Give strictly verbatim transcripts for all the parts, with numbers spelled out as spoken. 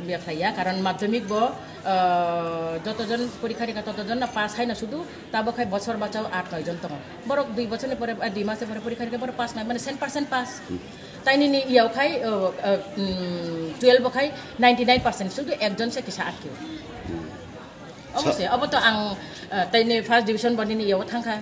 Biya khlaiya, karon madhyamik bo, ah, jotojon porikha rikha totojon na pass haino sudu, tabo khai bosor bachao at noi jon tongo. Borok dui bosorni pore, ah, dui masni pore porikha rikha borok pass noi, mane cent percent pass. Hmm. Tai nini iyao khai, oh, ah, mm, twelve bo khai ninety nine percent, sudu ekjon se kisa atkio. Hmm. Obose, obo to ang, ah, tai ni first division bo nini iyao thangkha.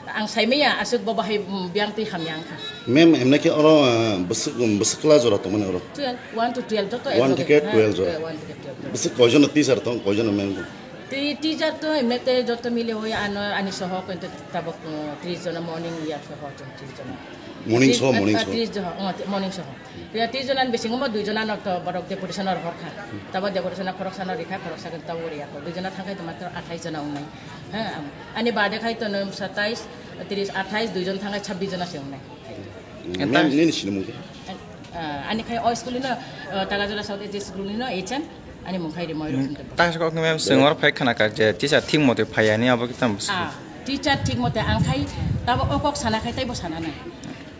Ang saimaya aswk bo bahai, mm, biyang twi hamya wngkha. Ma'am, emne khe oro, ah, bwswk, bwswk class jora tongmani oro? Twelve, one to twelve joto One ekloge. Theke Ha, twelve jora. Eh, one theke twelve jora. Bwswk koijon teacher tong, koijon ma'am tong? Twi teacher to emne te joto mile oi ano, ani soho kintu tabok, mm, tris jona morning ya soho chwng tris jona. Morning Tris, soho, ah, morning ah, soho. Tris joho, oh, morning soho. Ya, twi jona ni bisingo bo dui jona no to borok decoration no rohor kha. Tabo decoration no khoroksa no rikha, khoroksa khe tabo riya kho. Dui jona thangkhai to matro athais jona wngnai. Ha, am-, ani bade khai to no satais, tris, athais, dui jon thangkhai chabbish jona se wngnai. Ma'am, nini sinimung khe? Ah, ani khai o school no, ah, Tagajola South H S school no H M, ani mung khai Rimoy Rosundra. Ta kok ma'am, sengor phai khana kar je, teacher thik mote phai ani abo kitam bwswk. Ah, teacher thik mote ang khai tabo o kok sana khai taibo sana nai.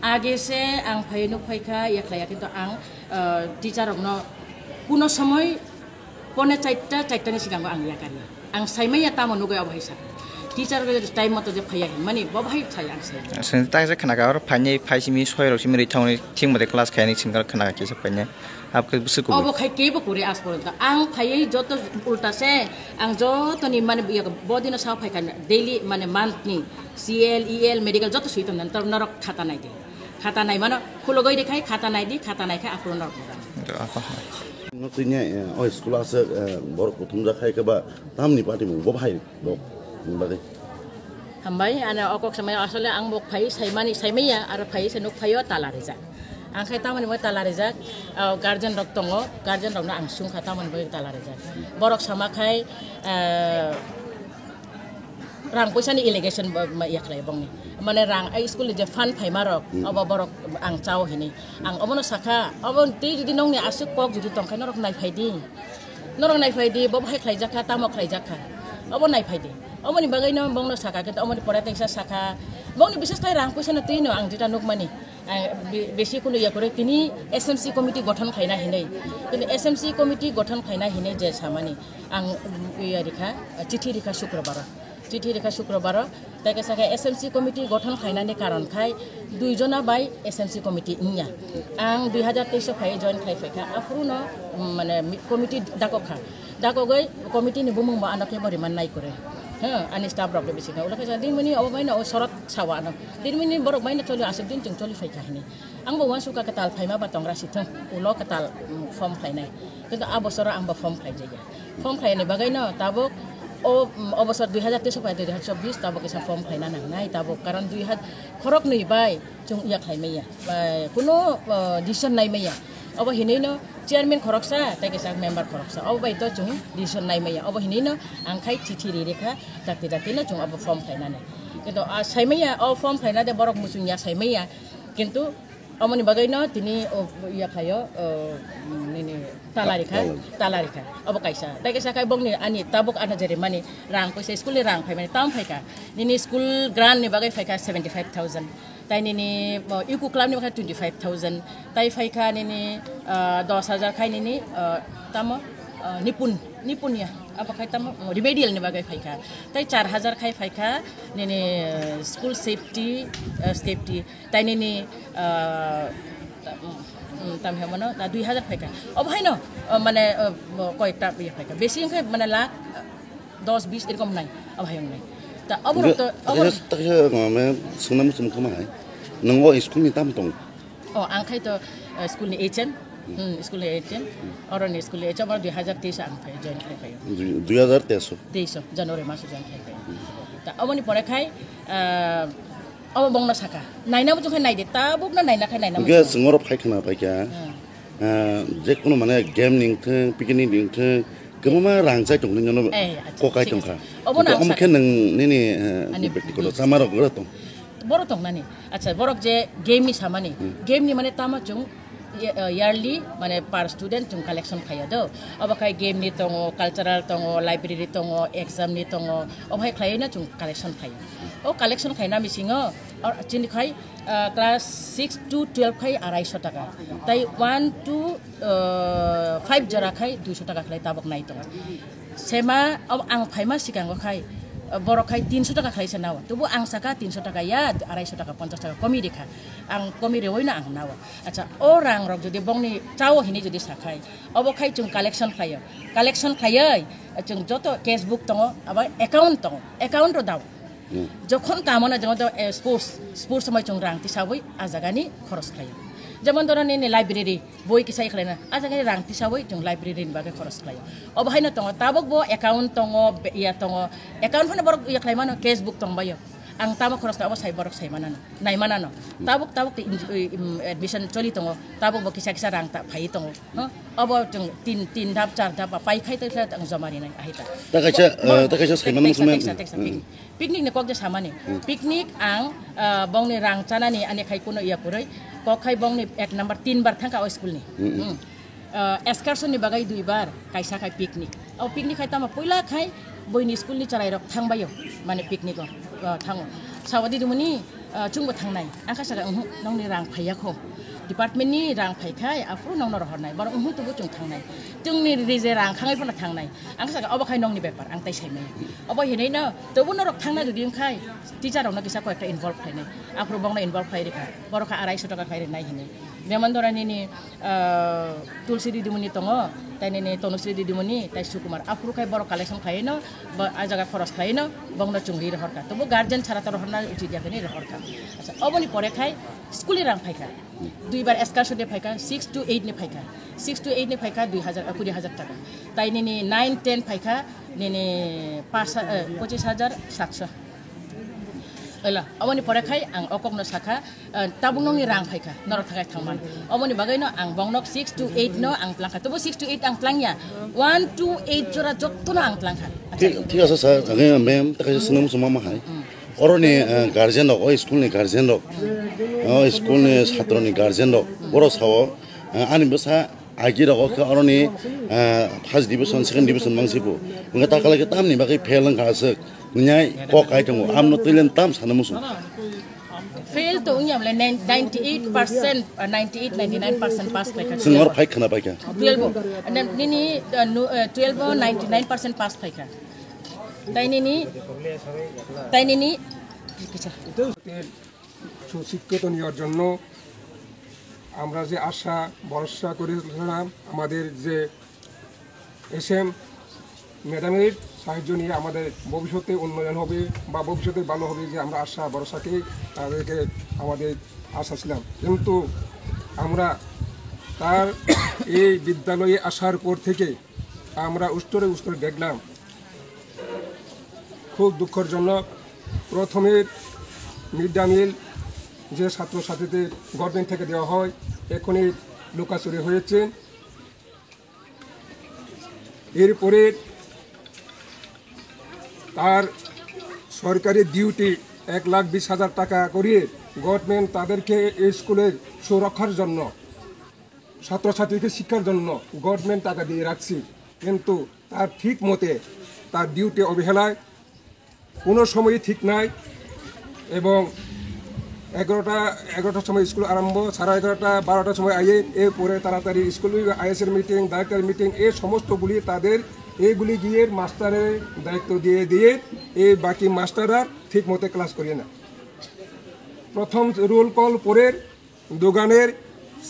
Age se ang phai nuk phai kha, yakhlai ya, kintu ang, ah, teacher rokno kuno somoi pone chaita, chaita ni sikango ang yakar ya. Ang saimaya tamo nugui abo hai sakha. Teacher rok time moto je phaiya hinmani, bo bahai sai ang sai. Sini tak je khana ka oro phaini, phai simi soi rok simi ri thangni thing mate class khaini sini khana ka kisa phaini. Abo khe bwswk kubui. Obo khai kebo kuri as porjonto. Ang phaiwi joto ulta se, ang joto ni mane bo dino sao phai kha daily mane month ni C L, E L, medical joto sui tong dan, tor norok khata nai di. Khata nai mano, khulogoi di khai, khata nai di, khata nai khai aphuru norok moga. Notwini, eh, o school aswk, eh, borok kuthumjak khai khe ba tamni party bo bahai rok ni bagwi. Hambai, ano o kok samai asole ang bo phai saimani, saimaya, aro phai se nuk phaio tala rijak. Ang khai tamoni bo tala rijak, ah, guardian rok tongo, guardian rokno ang sungkha tamoni bo tala rijak. Borok sama khai, ah, rang puisa ni allegation bo, ma, yakhlai bongni. Mane rang, ai school ni je fund phaima rok, hmm, obo borok ang chao hini. Ang obono sakha, obo tei jodi nongni aswk kok jodi tongkha norok nai phai di. Norok nai phai di, bo bahai khlai jakha, tamo khlai jakha. Obo nai phai di. Oboni bagwi no bongno sakha, kintu oboni pore teisa sakha. Bongni bises tai rang puisa no twi no ang jeta nukmani. Ang be-, besi kunu ya kore tini S M C committee gothon khaina hinui. Tini S M C committee gothon khaina hinui je samani. Ang, mm, iya rikha, chithi rikha Shukrobaro. Chithi rikha Shukrobaro. Tei kaisa khe S M C committee gothon khainani karon khai dui jona bai S M C committee wngya. Ang dui hazar teis o phai join khai phaikha. Aphuru no, mm, mane mi-, committee dakok kha. Dakogoi committee ni bumung bo ano khe bo riman nai kore. Ha, ani staff rok de bisi kha. Ulo khe sa din muni obo bai no o sorot sawa ano. Din muni borok bai no choli aswk din chwng choli phaikha hini. Ang bo uansukha kwtal phaima ba tongra sithwng, ulo kwtal, mm, form khlainai. Kintu a bosoro ang bo form khlaijakya. Form khlaini bagwi no tabuk o, mm, o bosor dui hazar teis bai dui hazar chobbish tabuk kisa form khlaina nangnai tabuk, karon dui hazar khoroknwi bai chwng iya khlai maya. Bai kuno, uh, decision nai maya. Obo hinwi no chairman khoroksa tei kisa member khoroksa. Obo bai to chwng decision nai maya. Obo hinwi no ang khai chithi ri rikha dakti dakti no chwng obo form khlainani. Kintu a sai maya, o form khlaina de borok muchung ya sai maya. Kintu Omoni bagwi no tini o ya khlaio, o, nini tala rikha, tala rikha. Obo kaisa. Tei kaisa khai bongni ani tabuk ano jere mani rang koisa school ni rang phaimani tam phaikha. Nini school grant ni bagwi phaikha seventy five thousand. Tai nini, o, eco club ni bagwi twenty five thousand. Tai phaikha nini, o, dos hajar khai nini, o, tamo, o, nipun, nipun ya. Abo khai tamo, o, remedial ni bagwi phaikha. Tai char hajar khai phaikha nini, o, school safety, o, safety. Tai nini, ah, mm, tam hemo no, na dui hazar phaikha. Obo haino, ah, mane, ah, koyekta iye phaikha. Besi wngkhe mane lakh, ah, dos bis erokom nai. Obo hai wngnai. Ta obo rok to, obo rok. Takhe, takhe, ah, mane, swngnai muchung kama hai. Nang o school ni tam tong? Oh, ang khai to, ah, school ni H M. Hmm, school ni H M. Oro ni school ni H M, oro dui hazar teis ang phai, join khai phai. Dui, dui hazar teis o? Teis o, January mas o join khai phai. Ta obo ni pore khai, ah, Obo bongno sakha. Naina muchung khai naidi, tabukno naina khai naina muchung. Hwnkhe chwng oro phai khna paikha. Hmm. Ah, je kono mane game ni wngthwng, picnic ni wngthwng, kwbangma rang chai tongmani nono. Eh, acha, kokai thik tongkha. Obo nang omo khe nwng nini, eh, ani bektikoto chama rok gra tong. Borok tongnani. Acha, borok je game ni samani. Hmm. Game ni mane tamo chwng ye- uh, yearly, mane per student chwng collection khaio do. Obo khai game ni tongo, cultural tongo, library tongo, exam ni tongo, obo hai khlaiwi no chwng collection khaio. O collection khaina bisingo, or chini khai, uh, class six to twelve khai arai sho taka, tai one to, uh, five jora khai dui sho taka khlai tabok nai tongo. Sema, ob-, ang phaima sikango khai, uh, borok khai tin sho taka khlai se nao. Tubu ang saka tin sho taka ya, arai sho taka, ponchas taka komi rikha. Ang komi reoino ang nao. Acha, o rang rok jodi bongni chao hini jodi sakhai, obo khai chwng collection khlaio. Collection khlaioi, chwng joto cash book tongo, abo account tongo, account ro dao. Hmm. Jokhon kamona jemon to, eh, sports, sports somoi chwng rang tisawi a jagani khoros khlaio. Jemon doro nini library, boi kisa khlaina, a jagani rang tisawi chwng library ni bagwi khoros khlaio. Obo haino tongo, tabuk bo account tongo, be- ya tongo, account phano borok ya khlaimano, cash book tongbaio. Ang tamo khoros kha, abo sai borok sai manano, nai manano. Tabuk, tabuk te inj-, ui, im, admission choli tongo, tabuk bo kisa kisa rang ta phai tongo. No? Obo chwng tin, tin dhap, char dhap ba pai khai tei khe ang joma rinai ahi ta. Ta kaisa, Bo- eh, ta kaisa sai manwi teksa, sumai. Teksa, teksa, Hmm. Picnic. Picnic ni kok je samani. Hmm. Picnic ang, eh, bongni rang chanani ani khai kuno iya kwrwi. Kok khai bongni ek number tin bar thangka o school ni. Hmm, hmm. Hmm. Ah, excursion ni bagwi dui bar, kaisa khai picnic. O picnic khai tamo puila khai buini school ni chwrai rok thangbaio, mane picnic o, ah, thango. Sawadi dumuni, ah, chwngbo thangnai. Ang kha saka, "Uhum, nongni rang phaiya kho. Department ni rang phai khai, aphuru nongno rohornai. Borok, uhum, tubu chwng thangnai. Chwngni rije rang khangai phano thangnai." Ang kha saka, "Obo khai nongni bepar, ang tai saimai." Obo hinui no, tubu norok thangna jodi wngkhai, teacher rokno kisa koi ekta involve khlainai. Aphuru bongno involve khlai rikha. Borok kha arai sho taka khlai rinai hinui. Jemon dhoro nini, ah, Tulsi Didimoni tongo, tai nini Tanusri Didimoni, tai Sukumar. Aphuru khai borok collection khlaino, bo-, a jaga khoros khlaino, bongno chwng ri rohorkha. Tobo guardian chara to rohorna uchit ya khe ni rohorkha. Acha, oboni pore khai school ni rang phaikha. Dui bar excursion de phaikha, six to eight ni phaikha. Six to eight ni phaikha dui hajar, ah, kuri hajar taka. Tai nini nine ten phaikha, nini pas ha-, eh, pochis hajar satso. Ela, oboni pore khai ang okokno sakha, eh, tabuk nongni rang phaikha, norok thakai thangman. Oboni bagwino ang bongnok six to eight no ang tlangkha. Tobo six to eight ang tlangya. One to eight jora jottono ang tlangkha. Thik, thik ase sir, ang ma'am, ta kaisa swnam suma ma hai. Hmm. Oroni, eh, guardian rok, o school ni guardian rok, o school ni satro ni guardian rok, borok sao, eh, ani bwsa agi rok khe oroni, eh, first division, second division mangsi bo. Wngkha ta kala khe tamni bagwi fail wngkha aswk. Nyai kok kai tongo, amno twilen tam sana musu. Fail to wngya mle nine-, ninety eight percent, uh, ninety eight, ninety nine percent pass khlaikha. Sengor phai khana paikha. Twelve o. And then nini, uh, nu-, uh, twelve o ninety nine percent pass khlaikha. Tai nini, tai nini, সুশিক্ষিত নেওয়ার জন্য আমরা যে আশা ভরসা করেছিলাম, আমাদের যে S M ম্যাডামের সাহায্য নিয়ে আমাদের ভবিষ্যতে উন্নয়ন হবে বা ভবিষ্যতে ভালো হবে, যে আমরা আশা ভরসাকে তাদেরকে আমাদের আশা ছিলাম। কিন্তু আমরা তার এই বিদ্যালয়ে আসার পর থেকে আমরা উস্তরে উস্তরে দেখলাম, খুব দুঃখজনক। প্রথমে মিড ডে মিল যে ছাত্রছাত্রীদের গভর্নমেন্ট থেকে দেওয়া হয়, এখনই লুকাচুরি হয়েছে। এরপরে তার সরকারি ডিউটি এক লাখ বিশ হাজার টাকা করিয়ে গভর্নমেন্ট তাদেরকে এই স্কুলের সুরক্ষার জন্য, ছাত্রছাত্রীকে শিক্ষার জন্য গভর্নমেন্ট টাকা দিয়ে রাখছি, কিন্তু তার ঠিক মতে তার ডিউটি অবহেলায় কোনো সময়ই ঠিক নাই। এবং এগারোটা, এগারোটার সময় স্কুল আরম্ভ, সাড়ে এগারোটা, বারোটার সময় আইয়ে, এরপরে তাড়াতাড়ি স্কুল আইএসের মিটিং, ডাইরেক্টর মিটিং, এই সমস্তগুলি তাদের এইগুলি গিয়ে মাস্টারের দায়িত্ব দিয়ে দিয়ে এই বাকি মাস্টার আর ঠিক মতো ক্লাস করিয়ে না। প্রথম রোল কল পরের দোকানের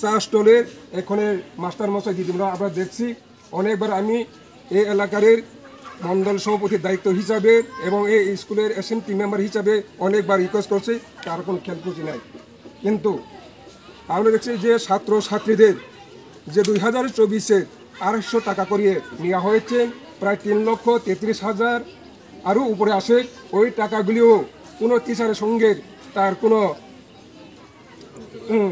চা স্টলের এখানে মাস্টার মশাই দিদিমরা আমরা দেখছি। অনেকবার আমি এই এলাকার মণ্ডল সভাপতির দায়িত্ব হিসাবে এবং এই স্কুলের এসএমটি মেম্বার হিসাবে অনেকবার রিকোয়েস্ট করছি, তার কোনো খেয়াল খুশি নাই। কিন্তু আমরা দেখছি যে ছাত্র ছাত্রীদের যে দুই হাজার চব্বিশে আড়াইশো টাকা করিয়ে নেওয়া হয়েছে, প্রায় তিন লক্ষ তেত্রিশ হাজার আরও উপরে আসে। ওই টাকাগুলিও কোনো টিচারের সঙ্গে তার কোনো, উম,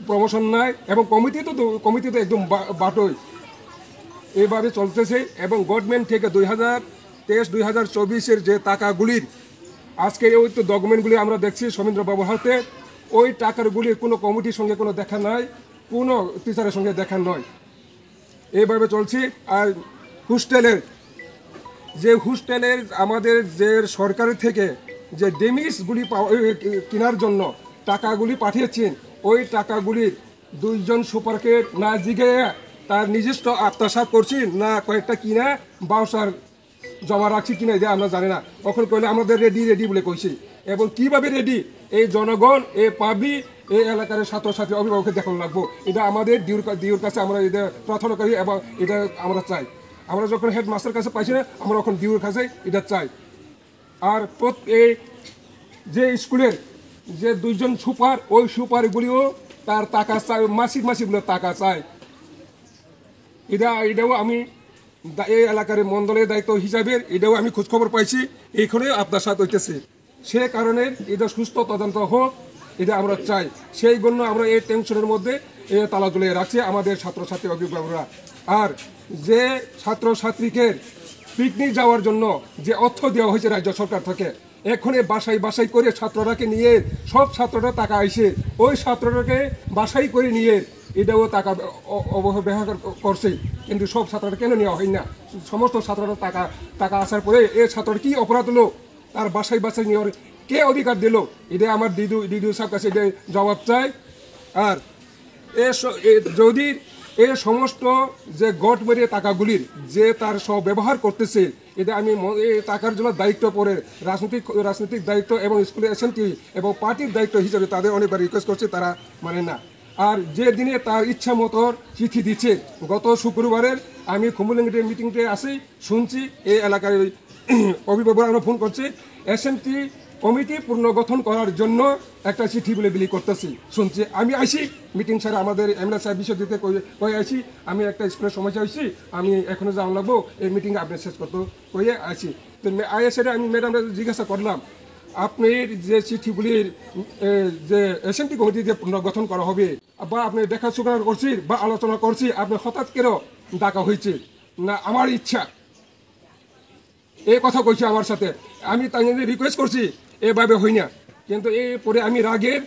প্রমোশন নাই এবং কমিটি তো দু-, কমিটি তো একদম বা-, বাটই। এইভাবে চলতেছে এবং গভর্নমেন্ট থেকে দুই হাজার তেইশ দুই হাজার চব্বিশের যে টাকাগুলির আজকে ওই তো ডকুমেন্টগুলি আমরা দেখছি সৌমেন্দ্র বাবুর হাতে, ওই টাকারগুলির কোনো কমিটির সঙ্গে কোনো দেখা নাই। কোনো টিচারের সঙ্গে দেখা নয়। এইভাবে চলছে। আর হোস্টেলের যে হোস্টেলের আমাদের যে সরকারের থেকে যে ডেমিসগুলি পাওয়া, ওই, ওই, কেনার জন্য টাকাগুলি পাঠিয়েছেন, ওই টাকাগুলির দুইজন সুপারকে না জিগে তার নিজস্ব আত্মসাৎ করছি না কয়েকটা কিনা বাউচার জমা রাখছি কিনা এটা আমরা জানি না। তখন কইলে আমাদের রেডি রেডি বলে কইছি, এবং কিভাবে রেডি এই জনগণ, এই পাবলিক, এই এলাকার ছাত্রছাত্রী, অভিভাবককে দেখানো লাগবো। এটা আমাদের ডিউর কা-, ডিউর কাছে আমরা এটা প্রার্থনা করি এবং এটা আমরা চাই। আমরা যখন হেডমাস্টার কাছে পাইছি না, আমরা এখন ডিউর কাছে এটা চাই। আর প্রত-, এই যে স্কুলের যে দুইজন সুপার, ওই সুপারগুলিও তার টাকা চায়, মাসিক মাসিক বলে টাকা চায়। এটা, এটাও আমি দা-, এই এলাকার মণ্ডলের দায়িত্ব হিসাবে এটাও আমি খোঁজখবর পাইছি, এইখানে আপনার সাথে হইতেছে। সে কারণে এটা সুস্থ তদন্ত হোক, এটা আমরা চাই। সেই জন্য আমরা এই টেনশনের মধ্যে এ তালা ঝুলিয়ে রাখছে আমাদের ছাত্রছাত্রী, অভিভাবকরা। আর যে ছাত্রছাত্রীকে পিকনিক যাওয়ার জন্য যে অর্থ দেওয়া হয়েছে রাজ্য সরকার থেকে, এখানে বাসায় বাসায় করে ছাত্ররাকে নিয়ে, সব ছাত্ররা টাকা আইছে, ওই ছাত্ররাকে বাসায় করে নিয়ে এটাও টাকা অ-, অপব্যবহার কর-, করছে। কিন্তু সব ছাত্ররা কেন নেওয়া হয় না? সমস্ত ছাত্ররা টাকা, টাকা আসার পরে এ ছাত্রর কি অপরাধ হলো? তার বাসায় বাসায় নেওয়ার কে অধিকার দিল? এটা আমার ডিডিও, ডিডিও সাহেব কাছে এটা জবাব চাই। আর এ স-, এ যদি এ সমস্ত যে গট মেরে টাকাগুলির যে তার সব ব্যবহার করতেছে, এটা আমি ম-, এই টাকার জন্য দায়িত্ব পড়ে রাজনৈতিক, রাজনৈতিক দায়িত্ব এবং স্কুলের এসএমটি এবং পার্টির দায়িত্ব হিসেবে তাদের অনেকবার রিকোয়েস্ট করছে, তারা মানে না। আর যে দিনে তার ইচ্ছা মতো চিঠি দিচ্ছে, গত শুক্রবারের আমি খুমুলুংডির মিটিংয়ে আসি, শুনছি এই এলাকার ওই অভিভাবকরা আমরা ফোন করছে, এসএমটি কমিটি পুনর্গঠন করার জন্য একটা চিঠি বলে বিলি করতেছি। শুনছি, আমি আইছি মিটিং স্যার, আমাদের এমএলএ সাহেব বিষয় দিতে কই, কই আইছি, আমি একটা স্কুলের সমস্যা হয়েছি, আমি এখনো যাওয়া লাগবো, এই মিটিং আপনি শেষ করতে কইয়ে আইছি। তো মে-, আইয়া সেটা আমি ম্যাডামরা জিজ্ঞাসা করলাম, আপনি যে চিঠিগুলির, এ, যে এসএমটি কমিটি যে পুনর্গঠন করা হবে বা আপনি দেখাশোনা করছি বা আলোচনা করছি, আপনি হঠাৎ কেন ডাকা হয়েছে? না, আমার ইচ্ছা। এই কথা কইছে আমার সাথে। আমি তাই জন্য রিকোয়েস্ট করছি, এভাবে হই না। কিন্তু এই পরে আমি রাগে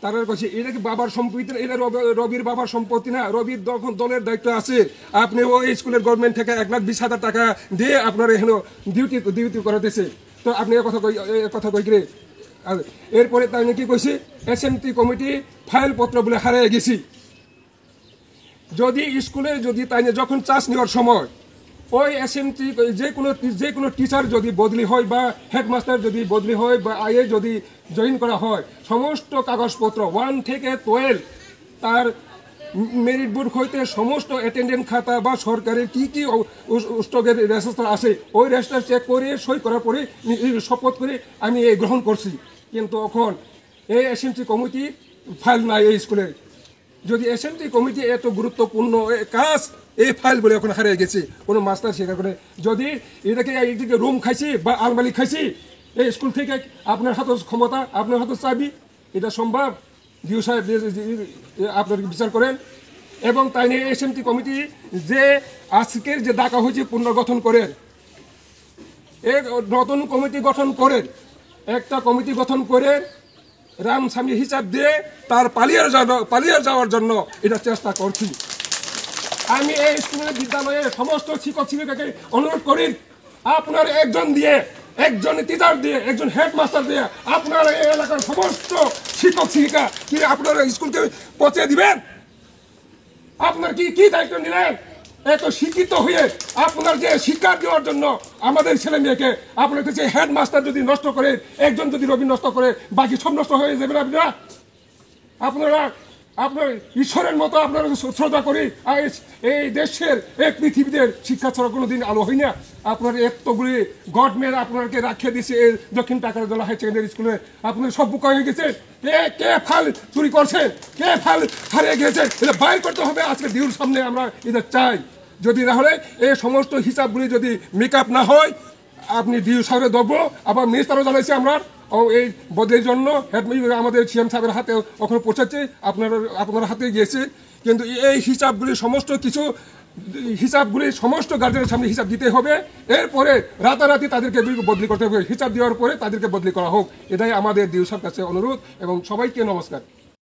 তারা কইছে, "এটা কি বাবার সম্পত্তি না? এটা রব-, রবির বাবার সম্পত্তি না? রবির দখন দলের দায়িত্ব আছে। আপনি ওই স্কুলের গভর্নমেন্ট থেকে এক লাখ বিশ হাজার টাকা দিয়ে আপনার এখানে ডিউটি, ডিউটি করাতেছে। তো আপনি এ কথা কই, এ কথা কই কিরে?" আর এরপরে তাই নাকি কইছে, "এসএমটি কমিটি ফাইল পত্র বলে হারিয়ে গেছি।" যদি স্কুলে যদি তাই নিয়ে যখন চান্স নেওয়ার সময় ওই এসএমটি, যে কোনো টি-, যে কোনো টিচার যদি বদলি হয় বা হেডমাস্টার যদি বদলি হয় বা আইএ যদি জয়েন করা হয়, সমস্ত কাগজপত্র ওয়ান থেকে টুয়েলভ, তার মেরিট বোর্ড হইতে সমস্ত অ্যাটেন্ডেন্ট খাতা বা সরকারের কি কি ও-, উস-, স্টকের রেজিস্টার আছে, ওই রেজিস্টার চেক করে সই করার পরে নি-, এই শপথ করে আমি এই গ্রহণ করছি। কিন্তু এখন এই এসএমটি কমিটি ফাইল নাই এই স্কুলে। যদি এসএমটি কমিটি এত গুরুত্বপূর্ণ এ কাজ, এই ফাইল বলে এখন হারিয়ে গেছে, কোনো মাস্টার স্বীকার করে। যদি এটাকে একদিকে রুম খাইছি বা আলমারি খাইছি, এই স্কুল থেকে আপনার হাতে ক্ষমতা, আপনার হাতে চাবি, এটা সম্ভব? ডিও সাহেব, যে, যে, যে, আপনার বিচার করেন। এবং তাই নিয়ে এসএমটি কমিটি যে আজকের যে ডাকা হয়েছে পুনর্গঠন করেন, এক নতুন কমিটি গঠন করেন, একটা কমিটি গঠন করেন, রামস্বামী হিসাব দিয়ে তার পালিয়ে যাওয়া, পালিয়ে যাওয়ার জন্য এটা চেষ্টা করছি। আমি এই স্কুলের বিদ্যালয়ে সমস্ত শিক্ষক শিক্ষিকাকে অনুরোধ করি, আপনার একজন দিয়ে, একজন টিচার দিয়ে, একজন হেডমাস্টার দিয়ে আপনারা এই এলাকার সমস্ত শিক্ষক শিক্ষিকা কি আপনারা স্কুলকে পৌঁছে দিবেন? আপনার কি, কি দায়িত্ব নিলেন? এত শিক্ষিত হয়ে আপনার যে শিক্ষা দেওয়ার জন্য আমাদের ছেলে মেয়েকে আপনার কাছে হেডমাস্টার যদি নষ্ট করে, একজন যদি রবি নষ্ট করে, বাকি সব নষ্ট হয়ে যাবে না আপনারা? আপনারা, আপনার ঈশ্বরের মতো আপনারা শ্রদ্ধা করি। আর এই, এই দেশের, এই পৃথিবীতে শিক্ষা ছাড়া কোনোদিন আলো হয় না। আপনার এতগুলি গভর্নমেন্ট আপনাকে রাখিয়ে দিয়েছে এই দক্ষিণ টাকারজলা হাই সেকেন্ডারি স্কুলে, আপনার সব বোকা হয়ে গেছে। কে, কে ফাইল চুরি করছে, কে ফাইল হারিয়ে গেছে, এটা বাইর করতে হবে। আজকে ডিউর সামনে আমরা এটা চাই। যদি না হলে এই সমস্ত হিসাবগুলি যদি মেক আপ না হয়, আপনি ডিউ সাহেবের দ্রব্য, আবার মিনিস্টারও জানাইছি আমরা। ও এই বদলির জন্য হেড, আমাদের সিএম সাহেবের হাতে ওখানে পৌঁছাচ্ছে, আপনার, আপনার হাতে গিয়েছে। কিন্তু এই হিসাবগুলি সমস্ত কিছু, হিসাবগুলি সমস্ত গার্জেনের সামনে হিসাব দিতে হবে। এরপরে রাতারাতি তাদেরকে বি-, বদলি করতে হবে। হিসাব দেওয়ার পরে তাদেরকে বদলি করা হোক, এটাই আমাদের ডিউ সাহেবের কাছে অনুরোধ। এবং সবাইকে নমস্কার।